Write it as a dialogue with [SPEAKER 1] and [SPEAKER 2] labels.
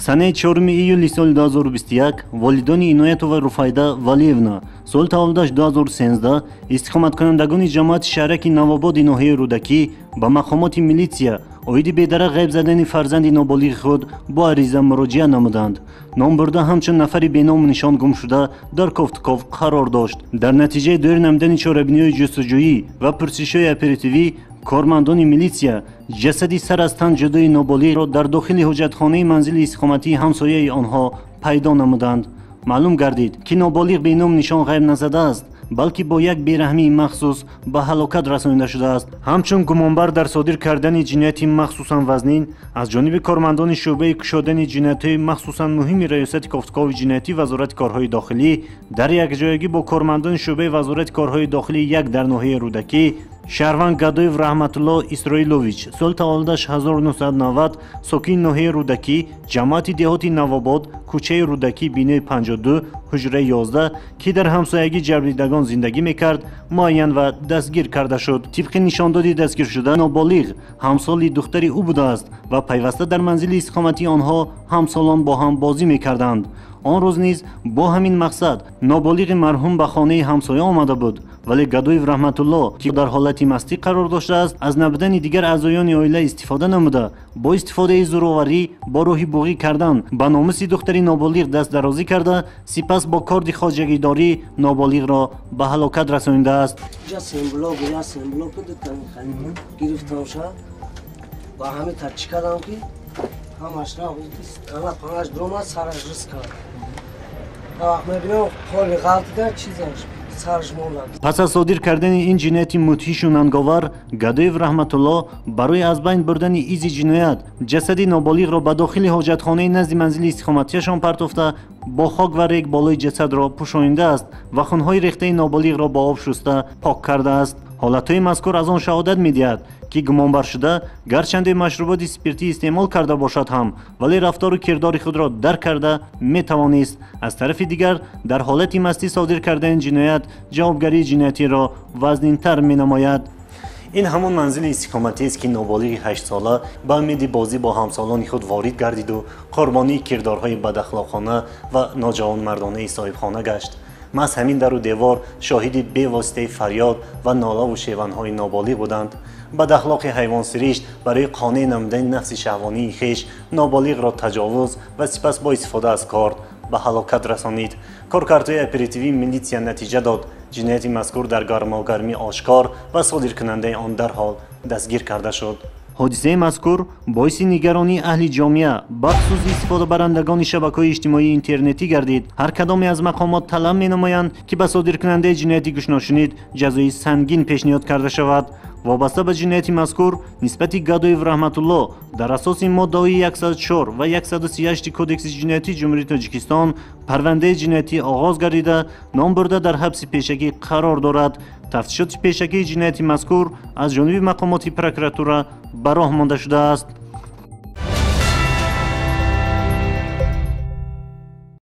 [SPEAKER 1] Санаи 4 июли соли 2021 волидони Иноятова Руфайда Валиевна, соли таваллудаш 2013, истиқоматкунандагони ҷамоати шаҳраки Навободи ноҳияи Рӯдакӣ ба мақомоти милитсия оиди бедарак ғайб задани фарзанди ноболиғи худ бо ариза муроҷиат намуданд. Номбурда ҳамчун нафари беному нишон гумшуда дар кофтуков қарор дошт. Дар натиҷаи доир намудани чорабиниҳои ҷустуҷӯӣ ва пурсишҳои оперативӣ кормандони милитсия ҷасади сар аз тан ҷудои ноболиғро дар дохили ҳуҷҷатхонаи манзили истиқоматии ҳамсояи онҳо пайдо намуданд. Маълум гардид, ки ноболиғ беному нишон ғайб назадааст, балки бо як бераҳмии махсус ба ҳалокат расонида шудааст. Ҳамчун гумонбар дар содир кардани ҷинояти махсусан вазнин аз ҷониби кормандони шӯъбаи кушодани ҷиноятҳои махсусан муҳими Раёсати кофтукови ҷиноятӣ Вазорати корҳои дохилӣ дар якҷоягӣ бо кормандони шӯъбаи Вазорати корҳои дохилӣ як дар ноҳияи Рӯдакӣ шаҳрванд Гадоев Раҳматулло Исроилович, соли таваллудаш 1990, сокини ноҳияи Рӯдакӣ, ҷамоати деҳоти Навобод, кӯчаи Рӯдакӣ, бинои 52, ҳуҷраи 11, ки дар ҳамсоягии ҷабрдидагон зиндагӣ мекард, муайян ва дастгир карда шуд. Тибқи нишондоди дастгиршуда, ноболиғ ҳамсоли духтари ӯ будааст ва пайваста дар манзили истиқоматии онҳо ҳамсолон бо ҳам бозӣ мекарданд. Он рӯз низ бо ҳамин мақсад ноболиғи марҳум ба хонаи ҳамсоя омада буд, вале Гадоев Раҳматулло, ки дар ҳолати мастӣ қарор доштааст, аз набудани дигар аъзоёни оила истифода намуда, бо истифодаи зӯроварӣ бо роҳи буғӣ кардан ба номуси духтари ноболиғ дастдарозӣ карда, сипас бо корди хоҷагидорӣ ноболиғро ба ҳалокат расонидааст. Пас аз содир кардани ин ҷинояти мудҳишу нанговар, Гадоев Раҳматулло барои аз байн бурдани изи ҷиноят ҷасади ноболиғро ба дохили ҳоҷатхонаи назди манзили истиқоматиашон партофта, бо хок ва рег болои ҷасадро пӯшонидааст ва хунҳои рехтаи ноболиғро бо об шуста пок кардааст. Ҳолатҳои мазкур аз он шаҳодат медиҳад, ки гумонбаршуда гарчанде машруботи спиртӣ истеъмол карда бошад ҳам, вале рафтору кирдори худро дарк карда метавонист. Аз тарафи дигар, дар ҳолати мастӣ содир кардани ҷиноят ҷавобгарии ҷиноятиро вазнинтар менамояд. Ин ҳамон манзили истиқоматиест, ки ноболиғи ҳаштсола ба умеди бозӣ бо ҳамсолони худ ворид гардиду қурбонии кирдорҳои бадахлоқона ва ноҷавонмардонаи соҳибхона гашт. Маҳз ҳамин дару девор шоҳиди бевоситаи фарёд ва нолаву шеванҳои ноболиғ буданд. Бадахлоқи ҳайвонсиришт барои қонеъ намудани нафси шаҳвонии хеш ноболиғро таҷовуз ва сипас бо истифода аз корд ба ҳалокат расонид. Коркардҳои оперативии милитсия натиҷа дод. Ҷинояти мазкур дар гармогармӣ ошкор ва содиркунандаи он дарҳол дастгир карда шуд. Ҳодисаи мазкур боиси нигаронии аҳли ҷомеа, бахусус истифодабарандагони шабакаҳои иҷтимоии интернетӣ гардид. Ҳар кадоме аз мақомот талаб менамоянд, ки ба содиркунандаи ҷинояти гӯшношунид ҷазои сангин пешниҳод карда шавад. Вобаста ба ҷинояти мазкур нисбати Гадоев Раҳматулло дар асоси моддаҳои 104 ва 138 Кодекси ҷиноятии Ҷумҳурии Тоҷикистон парвандаи ҷиноятӣ оғоз гардида, номбурда дар ҳабси пешакӣ қарор дорад. Тафтишоти пешакии ҷинояти мазкур аз ҷониби мақомоти прокуратура ба роҳ монда шудааст.